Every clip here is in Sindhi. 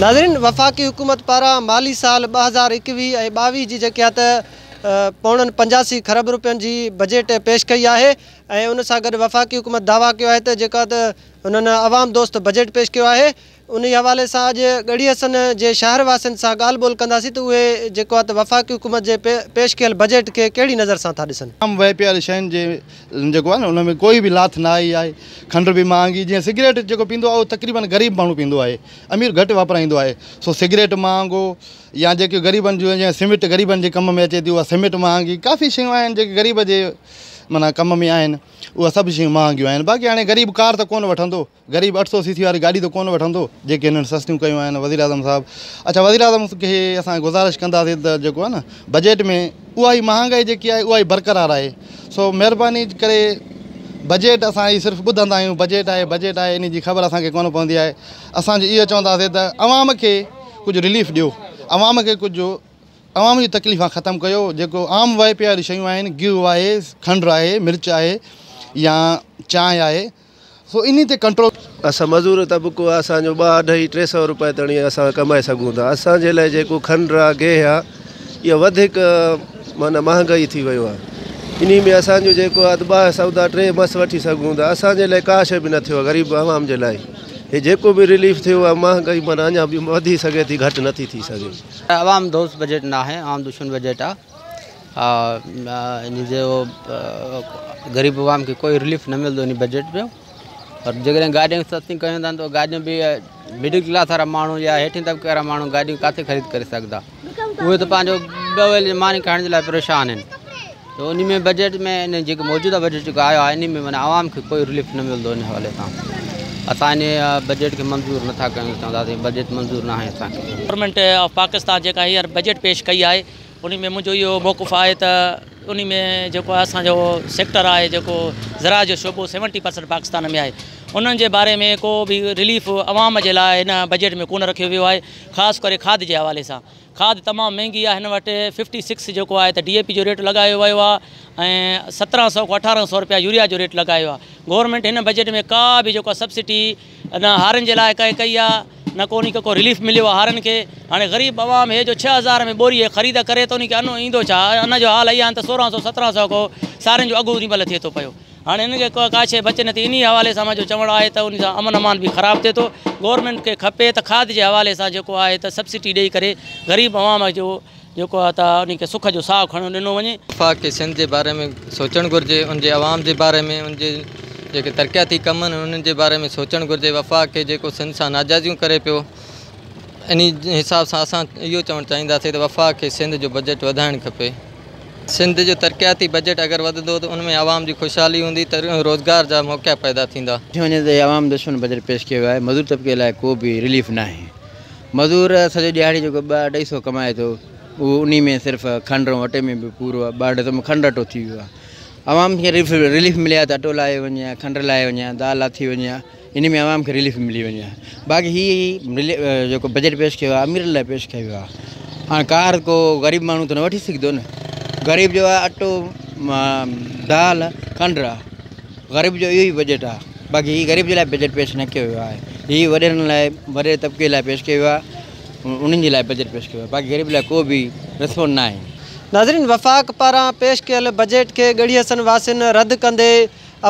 ناظرين وفاقي حڪومت پاران مالي سال 2021 ۽ 22 جي جيڪي آهي ته پوڻن 85 کرب روپين جي بجيٽ پيش ڪئي آهي ۽ ان سان گڏ وفاقي حڪومت دعويٰ ڪيو آهي ته جيڪا ته انهن عوام دوست بجيٽ پيش ڪيو آهي. انهي حوالي سان اڄ ڳڙهي حسن جي شهر واسين سان ڳالهه ٻولهه ڪنداسين ته اهي جيڪو آهي ته وفاقي حڪومت جي پيش ڪيل بجيٽ کي ڪهڙي نظر سان ٿا ڏسن. عام واهپي واري شين جي جيڪو آهي نه ان ۾ ڪوئي به لاٿ نه آئي آهي. کنڊ به مهانگي، جيئن سگريٽ جيڪو پيندو آهي اهو تقريبن غريب ماڻهو پيندو آهي، امير گهٽ واپرائيندو آهي، سو سگريٽ مهانگو يا جيڪي غريبن جون جيئن سيمٽ غريبن جي ڪم ۾ اچي ٿي اها سيمٽ مهانگي، ڪافي شيون آهن جيڪي غريب جي معنيٰ ڪم ۾ آهن اها سڀ شيون مهانگيون آهن. باقي هاڻي غريب ڪار ته ڪونه وٺندو. غريب 800 سي سي واري گاڏي ته ڪونه وٺندو جيڪي هنن سستيون ڪيون آهن وزيراعظم صاحب. اڇا وزيراعظم کي اسان گذارش ڪنداسين ته جيڪو آهي نه بجيٽ ۾ اها ئي مهانگائي جيڪي آهي اها ئي برقرار آهي سو مهرباني ڪري بجيٽ اسان هي صرف ٻڌندا آهيون بجيٽ آهي بجيٽ آهي ان جي خبر اسان کي ڪونه پوندي آهي. اسان جي اهو چونداسين ته عوام کي ڪجهه رليف ڏيو، عوام کي ڪجهه عوام جون تڪليفان ختم ڪيو. جيڪو عام واهپي واريون شيون آهن، گيهه آهي، کنڊ آهي، مرچ آهي يا چانهه آهي، سو انهي تي ڪنٽرول. اسان مزور طبقو آ، اسان جو ٻه اڍائي ٽي سئو روپيه تڻي اسان ڪمائي سگهون ٿا. اسان جي لاء جيڪو کنڊ آ، گيهه آ، اهو وڌيڪ معنيٰ مهانگائي ٿي ويو آ. انهي ۾ اسان جو جيڪو آ ته ٻه سودا ٽي مس وٺي سگهون ٿا. اسان جي لاء ڪا شيء به نه ٿيو آ غريب عوام جي لاء. هي جيڪو به رليف ٿيو آ مهانگائي معنيٰ اڃا به وڌي سگهي ٿي، گهٽ نٿي ٿي سگهي. عوام دوست بجيٽ ناهي، عوام دشمن بجيٽ آ. ان جو غريب عوام کي ڪوئي رليف نه ملندو ان بجيٽ ۾. پر جيڪڏهن گاڏيون سستيون ڪيون ٿا ته گاڏيون به مڊل ڪلاس وارا ماڻهو يا هيٺين طبقي وارا ماڻهو گاڏيون ڪاٿي خريد ڪري سگهندا؟ اهي ته پنهنجو ٻه ويل جي ماني کائڻ جي لاء پريشان آهن. ته ان ۾ بجيٽ ۾ ان جيڪو موجوده بجيٽ جيڪو آيو آهي ان ۾ معنيٰ عوام کي ڪوئي رليف نه ملندو. ان حوالي سان اسان ان بجيٽ کي منظور نٿا ڪيون، چونداسين بجيٽ منظور ناهي اسان کي. گورنمينٽ آف پاڪستان جيڪا هينئر بجيٽ پيش ڪئي آهي ان ۾ منهنجو اهو موقف آهي ته ان ۾ جيڪو آهي اسان جو سيڪٽر آهي جيڪو زراعت جو شعبو 70% پاڪستان ۾ آهي انهن جي باري ۾ ڪو به رليف عوام جي لاء هن بجيٽ ۾ ڪونه رکيو ويو آهي. خاص ڪري کاڌ جي حوالي سان کاڌ تمام مهنگي آهي. هن وٽ 56 جيڪو آهي ته ڊي اي پي جو ريٽ لڳايو ويو آهي ۽ 1700 کان 1800 روپيا يوريا جو ريٽ لڳايو آهي. گورنمينٽ هن بجيٽ ۾ ڪا به جيڪو آهي سبسڊي نه هارين جي لاء ڪئي آهي نه ڪو انهي کي ڪو رليف مليو آهي هارين کي. هاڻي غريب عوام هي جو 6000 ۾ ٻوري هي خريد ڪري ته انهي کي ان ايندو ڇا؟ ان جو حال اهي آهن ته 1600 1700 کو سارين جو اگهه انهي مهل ٿئي ٿو پيو. هاڻي انهن کي ڪا شيء بچي نٿي. انهي حوالي سان منهنجو چوڻ آهي ته انهي سان امن امان به خراب ٿئي ٿو. گورنمينٽ کي کپي ته کاڌ جي حوالي سان جيڪو آهي ته سبسڊي ڏئي ڪري غريب عوام جو جيڪو آهي ته انهي کي سک جو ساهه کڻڻ ڏنو وڃي. وفاق کي سنڌ جي باري ۾ سوچڻ گهرجي، ان جي عوام جي باري ۾، ان جي جيڪي ترقياتي ڪم آهن انهن جي باري ۾ سوچڻ گهرجي. وفاق کي جيڪو سنڌ سان ناجائزيون ڪري پيو انهي حساب سان اسان اهو چوڻ چاهينداسين ته وفاق کي سنڌ جو بجيٽ وڌائڻ کپي. سنڌ جو ترقياتي بجيٽ اگر وڌندو ته ان ۾ عوام جي خوشحالي هوندي ته روزگار جا موقعا پيدا ٿيندا. ڏٺو وڃي ته عوام دشمن بجيٽ پيش ڪيو ويو آهي، مزور طبقي لاء ڪو به رليف ناهي. مزور سڄو ڏهاڙي جيڪو ٻه اڍائي سو ڪمائي ٿو اهو انهي ۾ صرف کنڊ ۽ اٽي ۾ به پورو آهي، ٻه اڍائي سو ۾ کنڊ اٽو ٿي ويو آهي. عوام کي رليف ملي ها ته اٽو لاهي وڃي ها، کنڊ لاهي وڃي ها، دال لاٿي وڃي ها، انهي ۾ عوام کي رليف ملي وڃي ها. باقي هي جيڪو بجيٽ پيش ڪيو آهي اميرن لاء پيش ڪيو ويو آهي. هاڻي ڪار ڪو غريب ماڻهو ته نه وٺي سگهندو نه، غريب جو آهي اٽو دال کنڊ آهي، غريب جو اهو ئي بجيٽ آهي. باقي هي غريب جي لاء بجيٽ پيش نه ڪيو ويو آهي، هي وڏيرن لاء وڏي طبقي لاء پيش ڪيو ويو آهي، انهن جي لاء بجيٽ پيش ڪيو ويو آهي، باقي غريب لاء ڪو به رسپانس نه آهي. ناظرين وفاق پاران پيش ڪيل بجيٽ کي ڳڙهي حسن واسين رد ڪندي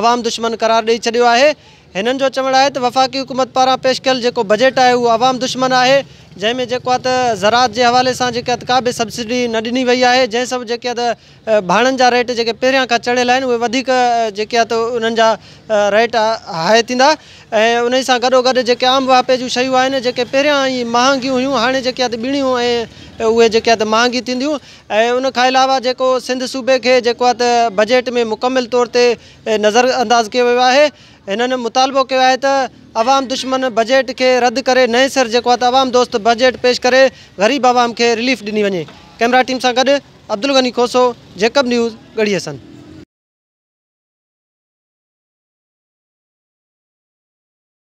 عوام دشمن قرار ڏئي ڇڏيو آهي. هنن جو چوڻ آهي ته وفاقي حڪومت پاران پيش ڪيل جيڪو بجيٽ آهي اهو عوام دشمن آهي، جنهن ۾ جيڪو آهي ته زراعت جي حوالي سان جيڪا ته ڪا به سبسڊي نه ڏني وئي آهي، جنهن سبب جيڪي آهي ته ڀاڻن جا ريٽ جيڪي پهريان کان چڙهيل آهن اهي وڌيڪ جيڪي آهي ته انهن جا ريٽ هاء ٿيندا ۽ انهي سان گڏو گڏ جيڪي عام واهپي جون شيون آهن جيڪي پهريان ئي مهانگيون هيون هاڻي جيڪي آهي ته ٻيڻيون ۽ اهي جيڪي آهي ته مهانگي ٿينديون ۽ ان کان علاوه جيڪو سنڌ صوبي کي جيڪو آهي ته بجيٽ ۾ مڪمل طور تي نظر انداز ڪيو ويو آهي. هنن مطالبو ڪيو آهي ته عوام دشمن بجيٽ کي رد ڪري نئين سر جيڪو آهي ته عوام دوست بجيٽ پيش ڪري غريب عوام کي رليف ڏني وڃي. ڪئميرا ٽيم سان گڏ عبدالغني کوسو، جيڪب نيوز، ڳڙهي حسن.